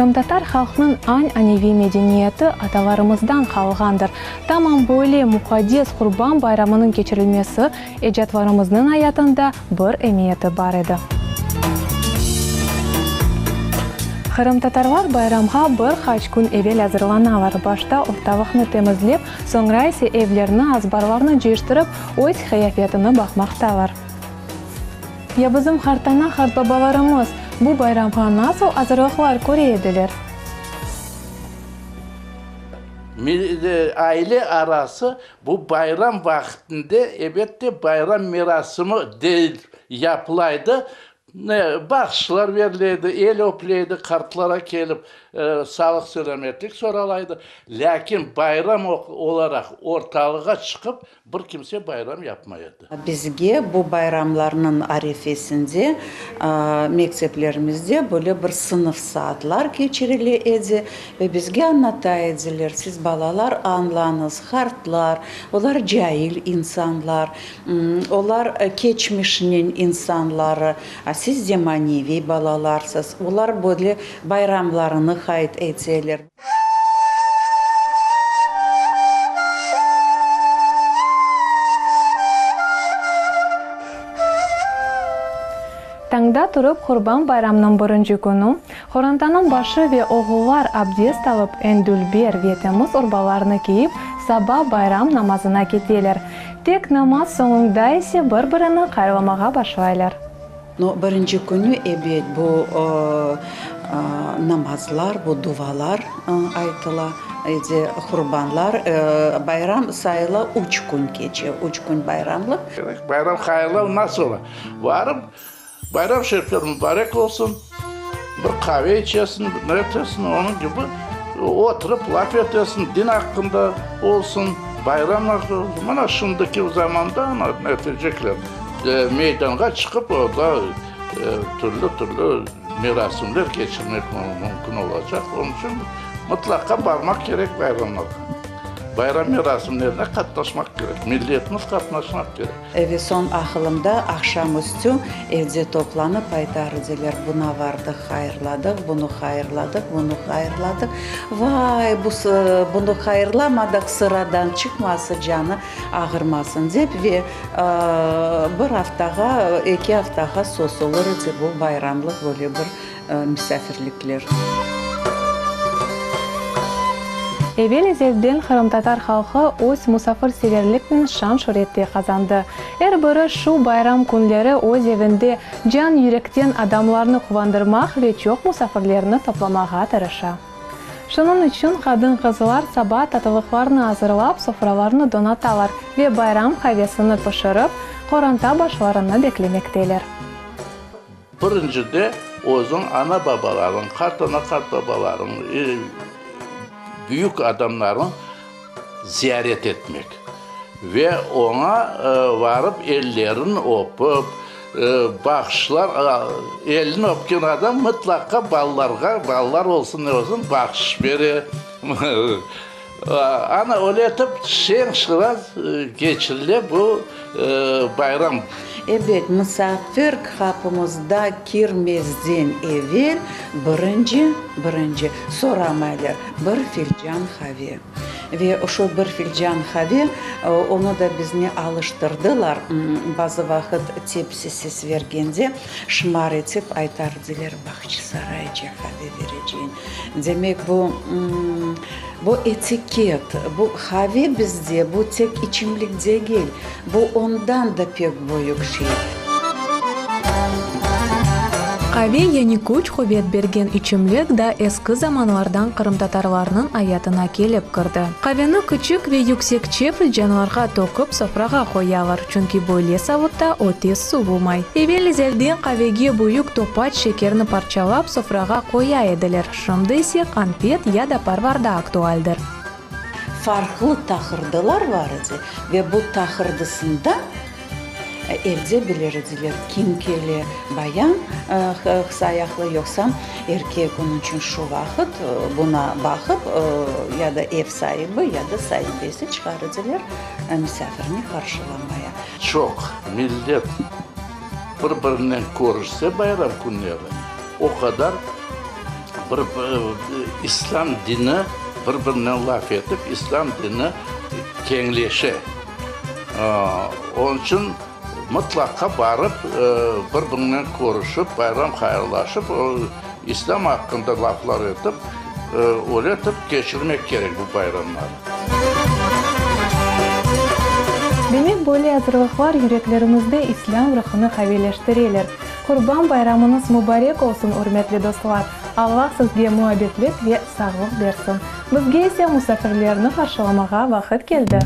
Qırımtatar halqnıñ an-aneviy medeniyeti atalarımızdan qalğandır. Tamam böyle muqaddes Qurban bayramınıñ keçirilmesi ecatlarımıznıñ ayatında bir emiyeti bar edi. Qırımtatarlar bayramğa bir qaç kün evel azırlanalar. Başta ortalıqnı temizlep, soñra ise evlerni, azbarlarnı cıyıştırıp, öz qıyafetini baqmaqtalar. Ya bizim qartana-qartbabalarımız bu bayramğa nasıl azırlıqlar köre ediler? Aile arası bu bayram vaqtında, ebette, bayram merasimi değil yapılaydı. Bahşışlar berileydi, el öpleydi, qartlara kelip sağlıq-selâmetlik soralaydı. Lâkin bayram olaraq ortalığa çıqıp bir kimse bayram yapmay edi. Bizge bu bayramlarnıñ arefesinde mekteplerimizde böyle bir sınıf saatlar keçirile edi ve bizge añlata ediler, siz balalar añlañız, qartlar, olar cail insanlar, olar keçmişniñ insanları, a siz zemaneviy balalarsız, olar böyle bayramlarını qayd eteler. Tañda turıp Qurban bayramnıñ birinci künü, qorantanıñ başı ve oğullar abdest alıp, eñ dülber ve temiz urbalarını kiyip, saba bayram namazına keteler. Tek namaz soñunda ise bir-birini hayırlamağa başlaylar. No, birinci künü, ebet, bu namazlar, bu duvalar aytıla, edi, qurbanlar, bayram sayıla üç kün keçe, üç kün bayramlıq. Bayram hayırlav nasıl ola? Barıp, bayram şerifler mubarek olsun, bir qave içesiñ, bir ne etesiñ, onıñ kibi oturıp laf etesiñ, din aqqında olsun, bayram aqqında olsun. Mına şimdiki zamanda ne etecekler? Meydanğa çıqıp, orda türlü-türlü merasimler keçirmek mümkün olacaq. Onıñ içün mıtlaqa barmaq kerek bayramlarğa. Bayram merasimlerine qatnaşmaq kerek, milletimiz qatnaşmaq kerek. Ve soñ aqılımda, aqşam üstü evde toplanıp aytar ediler, buna vardıq, hayırladıq, bunı hayırladıq, bunı hayırladıq. Vay, bu, bunı hayırlamadıq, sıradan çıqması canı Ağırmasın dep ve bir aftağa, eki aftağa sosulır edi bu bayramlıq böyle bir misafirlikler. Evel-ezelden qırımtatar halqı öz musafirseverliknen şan-şüret te qazandı. Er biri şu bayram künleri öz evinde can-yürekten adamlarnı quvandırmaq ve çoq musafirlerni toplamağa tırışa. Şunıñ içün qadın-qızlar saba tatlılıqlarnı azırlap, sofralarnı donatalar ve bayram qavesini pişirip, qoranta başlarını beklemekteler. Birincide, özüñ ana-babalarıñ, qartana-qartbabalarıñ, büyük adamlarıñ ziyaret etmek ve oña varıp ellerin öpip, bahşışlar, elini öpken adam mıtlaqa balalarğa, balalar olsun ne olsun, bahşış bere. Ana, öyle etip şeñ-şıraz keçirile bu bayram. Ebet, musafir qapımızda kirmezden evel birinci, birinci soramaylar, bir filcan qave. Ve şo bir filcan qave, onı da bizni alıştırdılar, bazı vaqıt tepsisiz vergende, şımar etip aytar ediler, Bağçasarayca qave vereceñ. Demek, bu, bu etiket, bu qave bizde, bu tek içimlik degil, Bu ondan da pek büyük şey. Qave yani küç-quvet bergen içimlik da eski zamanlardan qırımtatarlarnıñ ayatına kelip kirdi. Qaveni küçük ve yüksekçe filcanlarğa töküp sofrağa qoyalar, çünki böyle savutta o tez suvumay. Evel-ezelden qavege büyük topaç şekerni parçalap sofrağa qoya ediler, şimdi ise qanfet ya da parvarda aktualdir. Farqlı taqırdılar bar edi ve bu taqırdısında evde bilir ediler, kim kele, bayan qısa ayaqlı yoqsa erkek, onıñ içün şu vaqıt buna baqıp ya da ev saibi, ya da saibesi çıqar ediler misafirni qarşılamaya. Çoq millet bir-birinen körüşse bayram künleri, o qadar. Bir İslâm dini bir-birinen laf etip, İslâm dini keñleşe. Onıñ içün mıtlaqa barıp, bir-birinen körüşip, bayram hayırlaşıp, İslâm aqqında laflar etip, öyle etip keçirmek kerek bu bayramları. Demek, böyle azırlıqlar yüreklerimizde İslâm ruhunı qaviyleştireler. Qurban bayramıñız mubarek olsun, ürmetli dostlar! Allah sizge muabbetlik ve sağlıq bersin. Bizge ise musafirlerni qarşılamağa vaqıt keldi.